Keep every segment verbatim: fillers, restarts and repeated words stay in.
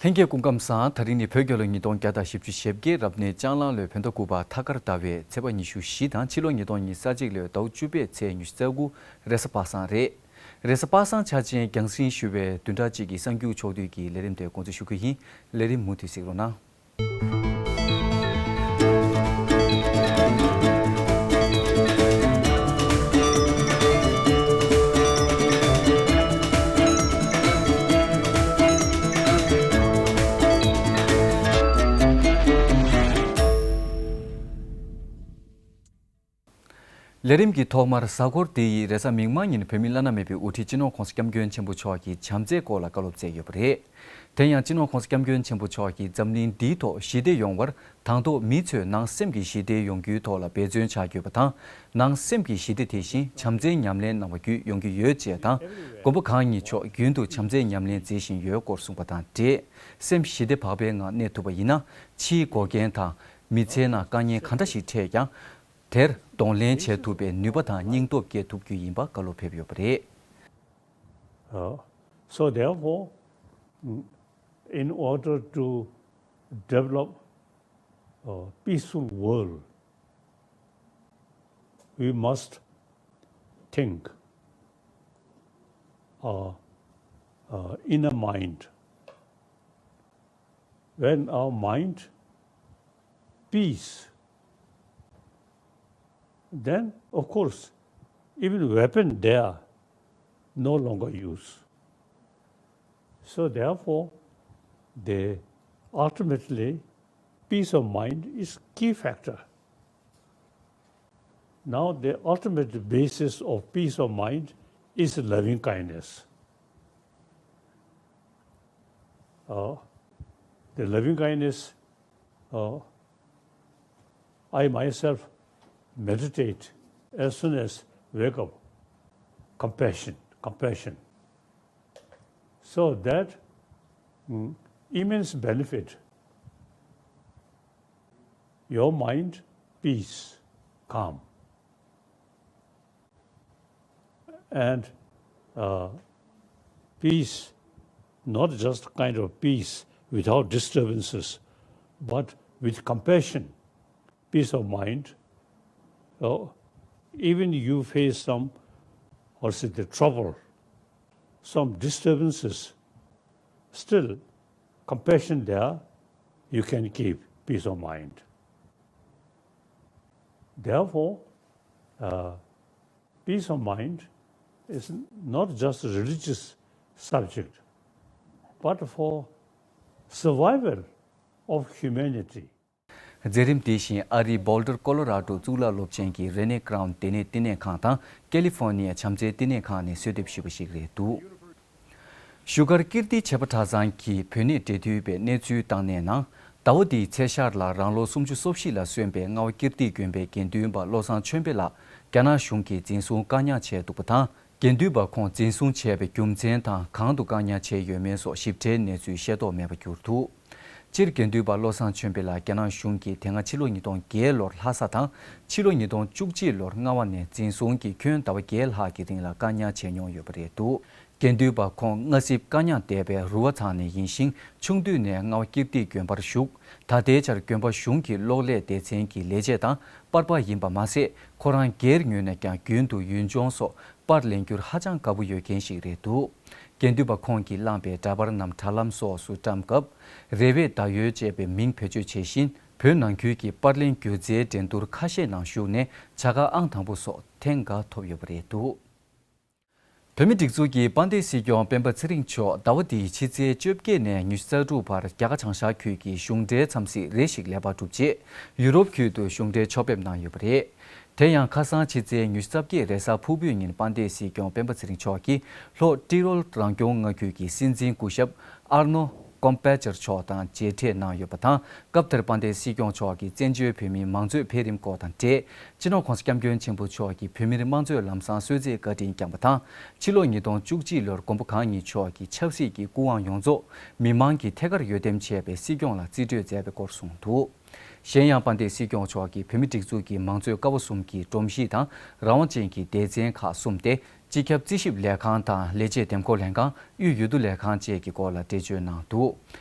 ལྷན་རྒྱས་སྐུ་ཁམས་བཟང་། དེ་རིང་ནི་བོད་རྒྱལ་ལོ་ཉིས་སྟོང་བརྒྱ་དང་བཞི་བཅུ་ཞེ་བརྒྱད། རབ་གནས་ལྕང་གླང་ལོའི་བོད་ཟླ་དགུ་པ་ཐ་སྐར་ཟླ་བའི་ཚེས་པ་ཉི་ཤུ་བཞི་དང་ཕྱི་ལོ་ཉིས་སྟོང་ཉི་ཤུ་རྩ་གཅིག་ལོའི་ཟླ་བ་བཅུ་པའི་ཚེས་ཉི་ཤུ་རྩ་དགུ། རེས་གཟའ་པ་སངས་རེད། རེས་གཟའ་པ་སངས་འཆར་ཅན་རྒྱང་སྲིང་ཞུ་བའི་བདུན་ཕྲག་གཅིག་གི་གསར་འགྱུར་ཕྱོགས་བསྡུས་ཀྱི་ལས་རིམ་དེ་འགོ་འཛུགས་ཞུ་རྒྱུ་ཡིན། ལས་རིམ་མུ་མཐུད་གཟིགས་རོགས་གནང་། ལས་རིམ་གྱི་ཐོག་མར་གཟའ་འཁོར་འདི་ཡི་རེས་གཟའ་མིག་དམར་ཉིན་བོད་མི་བླ་ན་མེད་པའི་དབུ་ཁྲིད་སྤྱི་ནོར་༸གོང་ས་༸སྐྱབས་མགོན་ཆེན་པོ་མཆོག་གིས་བྱམས་བརྩེའི་སྐོར་ལ་བཀའ་སློབ་སྩལ་ཡོད་པ་རེད། དེ་ཡང་སྤྱི་ནོར་༸གོང་ས་༸སྐྱབས་མགོན་ཆེན་པོ་མཆོག་གིས་འཛམ་གླིང་འདིའི་ཐོག་ཞི་བདེ་ཡོང་བར་དང་ཐོག་མི་ཚོས་ནང་སེམས་ཀྱི་ཞི་བདེ་ཡོང་རྒྱུའི་ཐོག་ལ་འབད་བརྩོན་བྱ་དགོས་པ་དང་། ནང་སེམས་ཀྱི་ཞི་བདེ་དེ་བཞིན་བྱམས་བརྩེའི་ཉམས་ལེན་གནང་བ་བརྒྱུད་ཡོང་གི་ཡོད་ཅེས་དང་། མགོན་པོ་གང་ཉིད་མཆོག་རྒྱུན་དུ་བྱམས་བརྩེའི་ཉམས་ལེན་མཛད་བཞིན་ཡོད་སྐོར་གསུངས་པ་དང་འབྲེལ། སེམས་ཞི་བདེ་བག་ཕེབས་ངང་གནས་ཐུབ་པ་ཡིན་ན། ཕྱིའི་འགོག་རྐྱེན་དང་མི་ཚེའི་ནང་དཀའ་ངལ་གང་འདྲ་ཞིག་འཕྲད་ཀྱང་། དེར་གདོང་ལེན་བྱེད་ཐུབ་པའི་ནུས་པ་དང་སྙིང་སྟོབས་སྐྱེ་ཐུབ་རྒྱུ་ཡིན་པ་བཀའ་སློབ་ཕེབས་ཡོད་པ་རེད། Uh, so therefore, mm, in order to develop a peaceful world, we must think, uh, uh, inner mind. When our mind peace, then of course even weapon they are no longer use. So therefore, the ultimately peace of mind is key factor. Now the ultimate basis of peace of mind is loving kindness. Uh, the loving kindness, uh, I myself meditate as soon as wake up. Compassion, compassion. So that, mm, immense benefit. Your mind, peace, calm. And, uh, peace, not just kind of peace without disturbances, but with compassion, peace of mind. Uh, even you face some, or say the trouble, some disturbances, still compassion there, you can keep peace of mind. Therefore, uh, peace of mind is not just a religious subject, but for survival of humanity. མཛད་རིམ་དེ་བཞིན་ཨ་རིའི་བྷོལ་ཌར་ཀོ་ལོ་ར་ཌོ་གཙུག་ལག་སློབ་ཆེན་གྱི་རེ་ནེ་ཀ་རའུན་ལྡན་ནད་བསྟི་གནས་ཁང་དང་ཀེ་ལི་ཧྥོར་ནི་ཡ་བྱམས་བརྩེའི་བསྟི་གནས་ཁང་ནས་གསོལ་འདེབས་ཞུས་པ་ཞིག་རེད་འདུག་བཞུགས་སྒར་ཀིརྟི་བྱེས་པ་གྲྭ་ཚང་གི་བོད་གནས་འབྲེལ་མཐུད་པས་གནས་ཚུལ་བཏང་གནས་ནང་། ཟླ་བ་འདིའི་ཚེས་ཤར་ལ་རང་ལོ་སུམ་ཅུ་སོ་བཞི་ལ་སོན་པའི་རྔ་བ་ཀིརྟིའི་དགོན་པའི་དགེ་འདུན་པ་བློ་བཟང་ཆོས་འཕེལ་ལགས་རྒྱ་ནག་གཞུང་གིས་འཛིན་བཟུང་བཀག་ཉར་བྱས་འདུག་པ་དང་། དགེ་འདུན་པ་ཁོང་འཛིན་བཟུང་བྱས་པའི་རྒྱུ་མཚན་དང་གང་དུ་བཀག་ཉར་བྱས་ཡོད་མེད་སོགས་ཞིབ་ཕྲའི་གནས་ཚུལ་ཤེས་རྟོགས་མེད་པར་གྱུར་འདུག་སྤྱིར་དགེ་འདུན་པ་བློ་བཟང་ཆོས་འཕེལ་ལགས་རྒྱ་ནག་གཞུང་གིས་དེ་སྔ་ཕྱི་ལོ་ཉིས་སྟོང་བརྒྱད་ལོར་ལྷ་ས་དང་ཕྱི་ལོ་ཉིས་སྟོང་བཅུ་གཅིག་ལོར་རྔ་བ་ནས་འཛིན་བཟུང་གིས་ཁྱོན་ཟླ་བ་བརྒྱད་ལྷག་གི་རིང་ལ་བཀག་ཉར་བྱས་མྱོང་ཡོད་པ་རེད་འདུག་དགེ་འདུན་པ་ཁོང་སྔ་གཟིམ་བཀག་ཉར་འདས་པའི་རུ་བ་ཚང་ནས་ཡིན་ཞིང་། ཆུང་དུས་ནས་རྔ་བ་ཀིརྟིའི་དགོན་པར་བཞུགས། ད་ལྟའི་ཆར་དགོན་པ་གཞུང་གི་གློག་ཀླད་སྡེ་ཚན་གྱི་ལས་བྱེད་དང་པར་པ་ཡིན་པ་མ་ཟད། ཁོ་རང་སྒེར་ངོས་ནས་ཀྱང་རྒྱུན་དུ་ཡུལ་ལྗོངས་སོགས་པར་ལེན་རྒྱུར་ཧ་ཅང་དགའ་པོ་ཡོད་མཁན་ཞིག་རེད་འདུག་དགེ་འདུན་པ་ཁོང་གིས་བླངས་པའི་འདྲ་པར་རྣམས་དྲ་ལམ་སོགས་སུ་བཀྲམ་སྐབས། རེ་བའི་ཟླ་འོད་ཅེས་པའི་མིང་བེད་སྤྱོད་བྱེད་བཞིན། བོད་ནང་ཁུལ་གྱི་པར་ལེན་སྒྱུ་རྩལ་འགྲན་བསྡུར་ཁ་ཤས་ནང་ཞུགས་ནས་བྱ་དགའ་ཨང་དང་པོ་སོགས་ཐེངས་འགའ་ཐོབ་ཡོད་པ་རེད་འདུག་བོད་མིའི་སྒྲིག་འཛུགས་ཀྱི་དཔལ་ལྡན་སྲིད་སྐྱོང་སྤེན་པ་ཚེ་རིང་མཆོག་ཟླ་བ་འདིའི་ཕྱི་ཚེས་བཅོ་བརྒྱད་ནས་ཉི་ཤུ་རྩ་དྲུག་བར་རྒྱ་གར་བྱང་ཤར་ཁུལ་གྱི་གཞུང་འབྲེལ་འཚམས་གཟིགས་རེ་ཞིག་ལེགས་པར་གྲུབ་རྗེས། ཡུ་རོབ་ཁུལ་དུ་གཞུང་འབྲེལ་ཕྱོགས་ཕེབས་གནང་ཡོད་པ་རེད། དེ་ཡང་ཁ་སང་ཕྱི་ཚེས་ཉི་ཤུ་རྩ་བརྒྱད་རེས་གཟའ་ཕུར་བུའི་ཉིན་དཔལ་ལྡན་སྲིད་སྐྱོང་སྤེན་པ་ཚེ་རིང་མཆོག་གིས་ལྷོ་ཏི་རོལ་རང་སྐྱོང་མངའ་ཁུལ་གྱི་སྲིད་འཛིན་སྐུ་ཞབས་ཨར་ནོ་ཀོམ་པེ་ཅར་མཆོག་དང་མཇལ་འཕྲད་གནང་ཡོད་པ་དང་། སྐབས་དེར་དཔལ་ལྡན་སྲིད་སྐྱོང་མཆོག་གིས་བཙན་བྱོལ་བོད་མིའི་མང་གཙོའི་འཕེལ་རིམ་སྐོར་དང་འབྲེལ། སྤྱི་ནོར་༸གོང་ས་༸སྐྱབས་མགོན་ཆེན་པོ་མཆོག་གིས་བོད་མིར་དམངས་གཙོའི་ལམ་བཟང་གསོལ་ཚིགས་བཀའ་དྲིན་བསྐྱངས་པ་དང་། ཕྱི་ལོ་ཉིས་སྟོང་བཅུ་གཅིག་ལོར་མགོན་པོ་གང་ཉིད་མཆོག་གིས་ཆབ་སྲིད་ཀྱི་སྐུ་དབང་ཡོངས་རྫོགས་མི་མང་གིས་ཐད་ཀར་འོས་འདེམས་བྱས་པའི་སྲིད་སྐྱོང་ལ་རྩིས་སྤྲོད་མཛད་པའི་སྐོར་གསུངས་འདུག་གཞན་ཡང་དཔལ་ལྡན་སྲིད་སྐྱོང་མཆོག་གིས་བོད་མིའི་སྒྲིག་འཛུགས་ཀྱི་མང་གཙོའི་ཀ་བ་གསུམ་གྱི་སྒྲོམ་གཞི་དང་རང་དབང་ཅན་གྱི་སྡེ་ཚན་ཁག་གསུམ་སྟེ། སྤྱི་ཁྱབ་རྩིས་ཞིབ་ལས་ཁང་དང་ལས་བྱེད་འདེམས་བསྐོ་ལྷན་ཁང་། དབུས་འོས་བསྡུ་ལས་ཁང་བཅས་ཀྱི་སྐོར་ལ་འགྲེལ་བརྗོད་གནང་འདུག།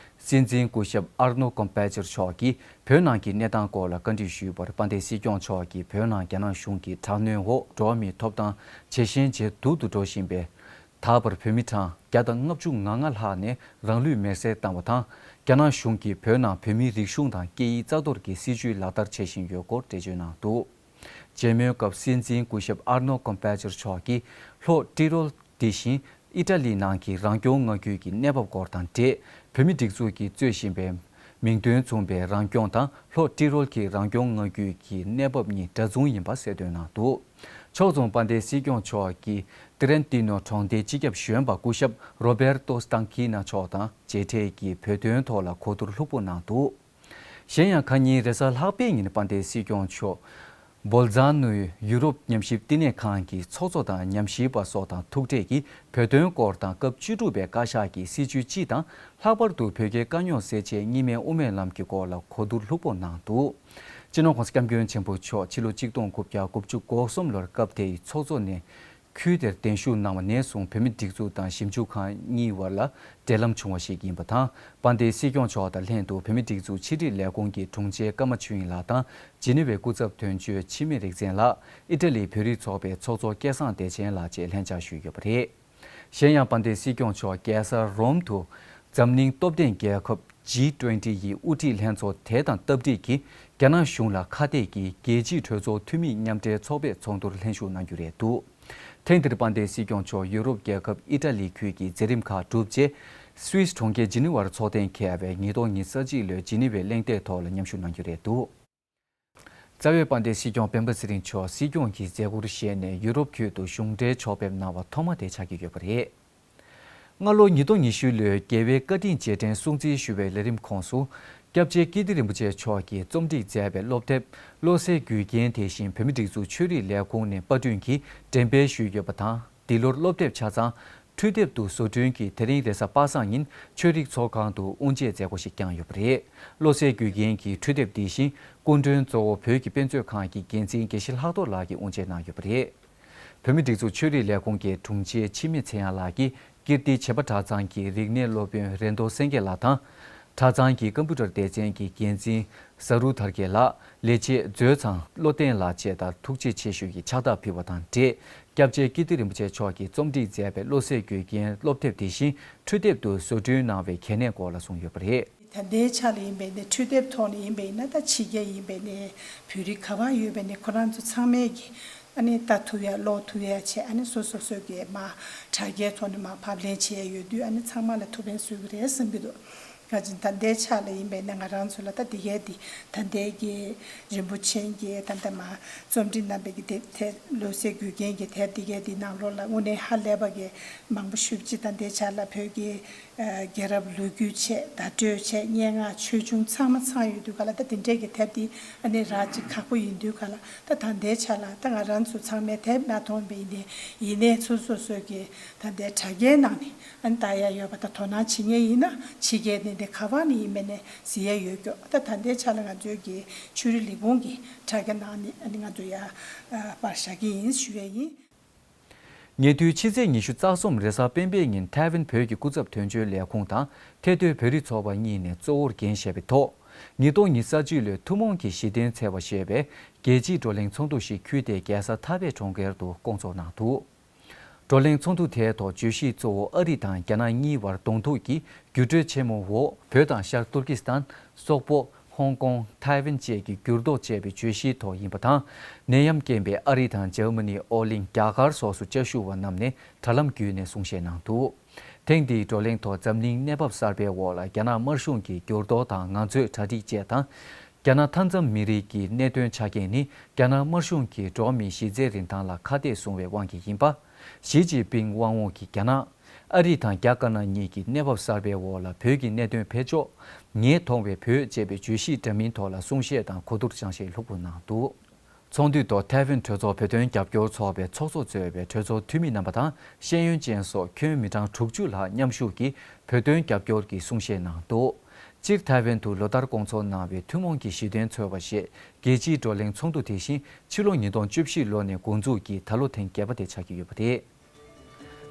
སྲིད་འཛིན་སྐུ་ཞབས་ཨར་ནོ་ཀོམ་པལ་ཅར་མཆོག་གིས་བོད་ནང་གི་གནས་སྟངས་སྐོར་ལ་བཀའ་འདྲི་ཞུས་པར། དཔལ་ལྡན་སྲིད་སྐྱོང་མཆོག་གིས་བོད་ནང་རྒྱ་ནག་གཞུང་གི་དྲག་གནོན་འོག་འགྲོ་བ་མིའི་ཐོབ་ཐང་ཇེ་ཞན་ཇེ་སྡུག་ཏུ་འགྲོ་བཞིན་པའི། ད་བར་བོད་མི་གྲངས་བརྒྱ་དང་ལྔ་བཅུ་ང་ལྔ་ལྷག་ནས་རང་ལུས་མེར་སྲེག་བཏང་བ་དང་། རྒྱ་ནག་གཞུང་གིས་བོད་ནང་བོད་མིའི་རིག་གཞུང་དང་སྐད་ཡིག་རྩ་གཏོར་གྱི་སྲིད་བྱུས་ལག་བསྟར་བྱེད་བཞིན་ཡོད་སྐོར་འགྲེལ་བརྗོད་གནང་འདུག། མཇལ་མོལ་སྐབས་སྲིད་འཛིན་སྐུ་ཞབས་ཨར་ནོ་ཀོམ་པལ་ཅར་མཆོག་གིས་ལྷོ་ཏི་རོལ་དེ་བཞིན་ཨི་ཊ་ལི་ནང་གི་རང་སྐྱོང་མངའ་ཁུལ་གྱི་གནས་བབ་སྐོར་དང་འབྲེལ། བོད་མིའི་སྒྲིག་འཛུགས་ཀྱིས་རྩོད་བཞིན་པའི་མིང་དོན་མཚུངས་པའི་རང་སྐྱོང་དང་། ལྷོ་ཏི་རོལ་གྱི་རང་སྐྱོང་མངའ་ཁུལ་གྱི་གནས་བབ་གཉིས་འདྲ་མཚུངས་ཡིན་པ་གསལ་སྟོན་གནང་འདུག། ཕྱོགས་མཚུངས་དཔལ་ལྡན་སྲིད་སྐྱོང་མཆོག་གིས་ཏི་རན་ཏི་ནོ་གྲོང་སྡེའི་སྤྱི་ཁྱབ་གཞོན་པ་སྐུ་ཞབས་རོ་བེར་ཏོ་སྟང་ཁི་ན་མཆོག་དང་མཇལ་འཕྲད་ཀྱིས་བོད་དོན་ཐོག་ལ་གོ་བསྡུར་ལྷུག་པོ་གནང་འདུག། གཞན་ཡང་ཁ་ཉིན་རེས་གཟའ་ལྷག་པའི་ཉིན་དཔལ་ལྡན་སྲིད་སྐྱོང་མཆོག་བོལ་ཛ་ནུའི་ཡུ་རོབ་ཉམས་ཞིབ་བསྟི་གནས་ཁང་གི་ཚོགས་གཙོ་དང་ཉམས་ཞིབ་པ་སོགས་དང་ཐུག་འཕྲད་ཀྱིས་བོད་དོན་སྐོར་དང་སྐབས་བཅུ་དྲུག་པའི་བཀའ་ཤག་གི་སྲིད་བྱུས་སྤྱི་དང་། ལྷག་པར་དུ་བོད་རྒྱའི་དཀའ་རྙོག་སེལ་ཆེད་གཉིས་སྨན་དབུ་མའི་ལམ་གྱི་སྐོར་ལ་གོ་བསྡུར་ལྷུག་པོ་གནང་འདུག། སྤྱི་ནོར་༸གོང་ས་༸སྐྱབས་མགོན་ཆེན་པོ་མཆོག་ཕྱི་ལོ་གཅིག་སྟོང་དགུ་བརྒྱ་དགུ་བཅུ་གོ་གསུམ་ལོར་སྐབས་དེའི་ཚོགས་གཙོ་ནས་ཁུལ་དེར་གདན་ཞུ་གནང་བ་ནས་བཟུང་བོད་མིའི་སྒྲིག་འཛུགས་དང་ཞིབ་འཇུག་ཁང་གཉིས་བར་ལ་འབྲེལ་ལམ་བྱུང་བ་ཞིག་ཡིན་པ་དང་། དཔལ་ལྡན་སྲིད་སྐྱོང་མཆོག་དང་ལྷན་དུ་བོད་མིའི་སྒྲིག་འཛུགས་ཕྱི་དྲིལ་ལས་ཁུངས་ཀྱི་དྲུང་ཆེ་ཀརྨ་ཆོས་དབྱིངས་ལགས་དང་། ཇི་ནི་ཝའི་སྐུ་ཚབ་དོན་གཅོད་འཆི་མེད་རིག་འཛིན་ལགས། ཨི་ཊ་ལིའི་བོད་རིགས་ཚོགས་པའི་ཚོགས་གཙོ་སྐལ་བཟང་བདེ་ཆེན་ལགས་བཅས་ལྷན་བཅར་ཞུས་ཡོད་པ་རེད། གཞན་ཡང་དཔལ་ལྡན་སྲིད་སྐྱོང་མཆོག་རྒྱལ་ས་རོམ་དུ་འཛམ་གླིང་སྟོབས་ལྡན་རྒྱལ་ཁབ་ཇི་ཊུ་ཝེན་ཊི་ཡི་དབུ་ཁྲིད་ལྷན་ཚོགས་དེ་དང་སྟབས་འགྲིག་གིས་རྒྱ་ནག་གཞུང་ལ་ཁ་གཏད་ཀྱིས་རྒྱལ་སྤྱིའི་གྲོས་ཚོགས་འཐུས་མི་མཉམ་འབྲེལ་ཚོགས་པའི་ཚོགས་འདུར་ལྷན་ཞུགས་གནང་རྒྱུ་རེད་འདུག། ཐེངས་འདིར་དཔལ་ལྡན་སྲིད་སྐྱོང་མཆོག་ཡུ་རོབ་རྒྱལ་ཁབ་ཨི་ཊ་ལི་ཁུལ་གྱི་མཛད་རིམ་ཁག་གྲུབ་རྗེས། སུད་སི་གྲོང་ཁྱེར་ཇི་ནི་ཝར་ཚོགས་གཏན་འཁེལ་བའི་ཉིས་སྟོང་ཉི་ཤུ་རྩ་གཅིག་ལོའི་ཇི་ནི་ཝའི་གླེང་སྟེགས་ཐོག་ལ་མཉམ་ཞུགས་གནང་རྒྱུ་རེད་འདུག། རྩ་བའི་དཔལ་ལྡན་སྲིད་སྐྱོང་སྤེན་པ་ཚེ་རིང་མཆོག་སྲིད་སྐྱོང་གི་མཛད་སྒོར་ཞུགས་ནས་ཡུ་རོབ་ཁུལ་དུ་གཞུང་འབྲེལ་ཕྱོགས་ཕེབས་གནང་བ་ཐོག་མ་དེ་ཆགས་ཀྱི་ཡོད་པ་རེད། སྔ་ལོ་ཉིས་སྟོང་ཉི་ཤུ་ལོའི་རྒྱལ་བའི་བཀའ་དྲིན་རྗེས་དྲན་སྲུང་བརྩི་ཞུ་བའི་ལས་རིམ་ཁོངས་སུ། སྐྱབས་རྗེ་ཀིརྟི་རིན་པོ་ཆེ་མཆོག་གིས་རྩོམ་སྒྲིག་མཛད་པའི་སློབ་དེབ་བློ་གསལ་རྒྱུད་རྒྱན་དེ་བཞིན་བོད་མིའི་སྒྲིག་འཛུགས་ཆོས་རིག་ལས་ཁུངས་ནས་པར་སྐྲུན་གྱིས་འགྲེམས་སྤེལ་ཞུས་ཡོད་པ་དང་། འདི་ལོར་སློབ་དེབ་ཆ་ཚང་འཕྲུལ་དེབ་ཏུ་བཟོ་སྐྲུན་གྱིས་དེ་རིང་རེས་གཟའ་པ་སངས་ཉིན་ཆོས་རིག་ཚོགས་ཁང་དུ་དབུ་འབྱེད་མཛད་སྒོ་ཞིག་བསྐྱངས་ཡོད་པ་རེད། བློ་གསལ་རྒྱུད་རྒྱན་གྱི་འཕྲུལ་དེབ་འདི་བཞིན་སྐུ་མགྲོན་གཙོ་བོ་བོད་ཀྱི་དཔེ་མཛོད་ཁང་གི་འགན་འཛིན་དགེ་བཤེས་ལྷག་རྡོར་ལགས་ཀྱིས་དབུ་འབྱེད་གནང་ཡོད་པ་རེད། བོད་མིའི་སྒྲིག་འཛུགས་ཆོས་རིག་ལས་ཁུངས་ཀྱི་དྲུང་ཆེ་འཆི་མེད་ཚེ་དབྱངས་ལགས་ཀྱིས་ཀིརྟིའི་བྱེས་པ་གྲྭ་ཚང་གི་རིག་གནས་སློབ་དཔོན་རེ་མདོ་སེང་གེ་ལགས་དང་། གྲྭ་ཚང་གི་ཀམ་པུ་ཊར་སྡེ་ཚན་གྱི་འགན་འཛིན་ཟ་རུ་དར་རྒྱས་ལགས། ལས་བྱེད་མཛོད་ཚང་བློ་བརྟན་ལགས་བཅས་དང་ཐུགས་རྗེ་ཆེ་ཞུ་ཡི་ཕྱག་རྟགས་ཕུལ་བ་དང་འབྲེལ། སྐྱབས་རྗེ་ཀིརྟི་རིན་པོ་ཆེ་མཆོག་གིས་རྩོམ་སྒྲིག་མཛད་པའི་བློ་གསལ་རྒྱུད་རྒྱན་སློབ་དེབ་དེ་བཞིན་འཕྲུལ་དེབ་ཏུ་བཟོ་སྐྲུན་གནང་བའི་གལ་གནད་སྐོར་ལ་གསུངས་ཡོད་པ་རེད། ད་ལྟའི་ཆ་ལ་ཡིན་པས་ནས་འཕྲུལ་དེབ་ཐོག་ནས་ཡིན་པས་ན། ད་ཕྱི་རྒྱལ་ཡིན་པས་ནས་བོད་རིགས་ག་པར་ཡོད་པས་ནས་ཁོ་རང་ཚོ་ཚང་མས་ཀྱི་ཨ་ནི་ལྟ་ཐུབ་ཡ་ཀློག་ཐུབ་ཡ་བྱས། ཨ་ནི་སོ་སོ་སོ་གི་མ་དྲ་རྒྱའི་ཐོག་ནས་མ་ཕབ་ལེན་བྱས་ཡོད་དུས་ཨ་ནི་ཚང་མ་ལ་ཐུགས་ཕན་གསོས་ཀྱི་རེད་བསམ་གྱི་འདུག། ག་ཅིག་ད་ལྟའི་ཆ་ལ་ཡིན་པས་ན་ང་རང་ཚོ་ལ་ད་འདི་གའི་འདི་ད་ལྟའི་གི་རིན་པོ་ཆེན་གྱི་ད་ལྟ་མ་རྩོམ་སྒྲིག་གནང་བའི་གི་དེབ་དེ་བློ་གསལ་རྒྱུད་རྒྱན་གྱི་དེབ་འདི་གའི་འདི་ནང་ལོགས་ལ་དངོས་གནས་ཧ་ལས་པ་གི་མང་པོ་ཞེ་པོ་ཅིག་ད་ལྟའི་ཆ་ལ་བོད་ཀྱི་ཨ་རྒྱལ་རབས་ལོ་རྒྱུས་བྱས། བརྡ་སྤྲོད་བྱས། སྙན་ངག་ཆོས་འབྱུང་ཚང་མ་ཚང་ཡོད་དུས་ག་ལ། ད་དེ་འདྲའི་གི་དེབ་འདི་ཨ་ནི་རག་ཅིག་ཁག་པོ་ཡིན་དུས་ག་ལ། ད་ད་ལྟའི་ཆ་ལ་ད་ང་རང་ཚོ་ཚང་མས་དེབ་མ་མཐོང་བས་ནས་ཡིན་ནའི་སོ་སོ་སོ་གི་ད་ལྟའི་དྲ་རྒྱའི་ནང་ནས་ཨ་ནི་ལྟ་ཡ་ཡོད་པ་དང་། དོ་སྣང་བྱེད་མཁན་ཡིན་ན་ཕྱི་རྒྱལ་ནས་འདི་ག་པར་ནས་ཡིན་པས་ནས་གཟིགས་ཡ་ཡོད་སྐྱོ། ད་ད་ལྟའི་ཆ་ལ་ང་ཚོའི་གི་ཆོས་རིག་ལས་ཁུངས་ཀྱི་དྲ་རྒྱ་ནང་ནས་ཨ་ནི་ང་ཚོ་ཡ་ཨ་པར་བཞག་གི་ཡིན་ཞུ་ཡ་ཡིན། ཉེ་དུས་ཕྱི་ཚེས་ཉི་ཤུ་རྩ་གསུམ་རེས་གཟའ་སྤེན་པའི་ཉིན་ཐའེ་ཝན་བོད་ཀྱི་སྐུ་ཚབ་དོན་གཅོད་ལས་ཁུངས་དང་ཐེ་སྡོད་བོད་རིགས་ཚོགས་པ་གཉིས་ནས་གཙོ་བོར་འགན་བཞེས་པའི་ཐོག། ཉིས་སྟོང་ཉི་ཤུ་རྩ་གཅིག་ལོའི་ཐུན་མོང་གི་གཞི་རྟེན་འཚོལ་བ་ཞེས་པའི་རྒྱལ་སྤྱིའི་བགྲོ་གླེང་ཚོགས་འདུ་ཞིག་ཁུལ་དེའི་རྒྱལ་ས་ཐའེ་པེ་གྲོང་ཁྱེར་དུ་བསྐོང་ཚོགས་གནང་འདུག། བགྲོ་གླེང་ཚོགས་འདུ་དེའི་ཐོག་བརྗོད་གཞི་གཙོ་བོ་ཨ་རི་དང་རྒྱ་ནག་གཉིས་བར་གདོང་ཐུག་གི་འགྱུར་འགྲོས་ཆེན་མོ་འོག་བོད་དང་ཤར་ཏུར་ཀི་སི་ཐན། སོག་པོ། ཧོང་ཀོང་། ཐའེ་ཝན་བཅས་ཀྱི་འགྱུར་ལྡོག་ཅེས་པའི་བརྗོད་གཞིའི་ཐོག་ཡིན་པ་དང་། ནད་ཡམས་རྐྱེན་པས་ཨ་རི་དང་འཇར་མ་ནི། ཨོ་གླིང་། རྒྱ་གར་སོགས་སུ་བཅའ་བཞུགས་པ་རྣམས་ནས་དྲ་ལམ་བརྒྱུད་ནས་གསུང་བཤད་གནང་འདུག། ཐེངས་འདིའི་བགྲོ་གླེང་ཐོག་འཛམ་གླིང་གནས་བབ་གསར་པའི་འོག་ལ་རྒྱ་ནག་དམར་གཞུང་གི་འགྱུར་ལྡོག་དང་ང་ཚོའི་གྲ་སྒྲིག་བཅས་དང་། རྒྱ་ནག་མཐའ་མཚམས་མི་རིགས་ཀྱི་གནད་དོན་ཆ་རྐྱེན་ནི་རྒྱ་ནག་དམར་གཞུང་གིས་འགྲོ་བ་མིའི་གཞི་རྩའི་རིན་ཐང་ལ་ཁ་གཏད་བཟུང་བའི་དབང་གིས་ཡིན་པ། ཞི་ཅིན་ཕིང་དབང་འོག་གི་རྒྱ་ནག། ཨ་རི་དང་རྒྱ་དཀར་ནག་གཉིས་ཀྱི་གནས་བབ་གསར་པའི་འོག་ལ་བོད་ཀྱི་གནད་དོན་འཕེལ་ཕྱོགས། ངས་མཐོང་བའི་བོད་ཅེས་པའི་བརྗོད་གཞི་འདྲ་མིན་ཐོག་ལ་གསུང་བཤད་དང་གོ་བསྡུར་སྦྱང་བཤད་ལྷུག་པོ་གནང་འདུག། ཚོགས་འདུའི་ཐོག་ཐའེ་ཝན་གྲོས་ཚོགས་བོད་དོན་རྒྱབ་སྐྱོར་ཚོགས་པའི་ཚོགས་གཙོ་གཙོས་པའི་གྲོས་ཚོགས་འཐུས་མི་རྣམ་པ་དང་ཤེས་ཡོན་ཅན་སོགས་ཁྱོན་མི་གྲངས་དྲུག་ཅུ་ལྷག་མཉམ་ཞུགས་ཀྱིས་བོད་དོན་རྒྱབ་སྐྱོར་གྱི་གསུང་བཤད་གནང་འདུག། སྤྱིར་ཐའེ་ཝན་དུ་ལོ་ལྟར་བསྐོང་ཚོགས་གནང་བའི་ཐུན་མོང་གི་གཞི་རྟེན་འཚོལ་བ་ཞེས་རྒྱལ་སྤྱིའི་བགྲོ་གླེང་ཚོགས་འདུ་དེ་བཞིན་ཕྱི་ལོ་ཉིས་སྟོང་བཅུ་བཞི་ལོ་ནས་འགོ་འཛུགས་ཀྱིས་ད་ལོ་ཐེངས་བརྒྱད་པ་དེ་ཆགས་ཀྱི་ཡོད་པ་རེད།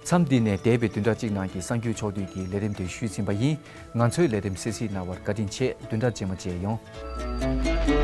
མཚམས་འདི་ནས་འདས་པའི་བདུན་ཕྲག་གཅིག་ནང་གི་གསར་འགྱུར་ཕྱོགས་བསྡུས་ཀྱི་ལས་རིམ་དེ་ཞུས་ཟིན་པ་ཡིན། ང་ཚོའི་ལས་རིམ་གསན་གཟིགས་གནང་བར་བཀའ་དྲིན་ཆེ། བདུན་ཕྲག་རྗེས་མ་མཇལ་ཡོང་།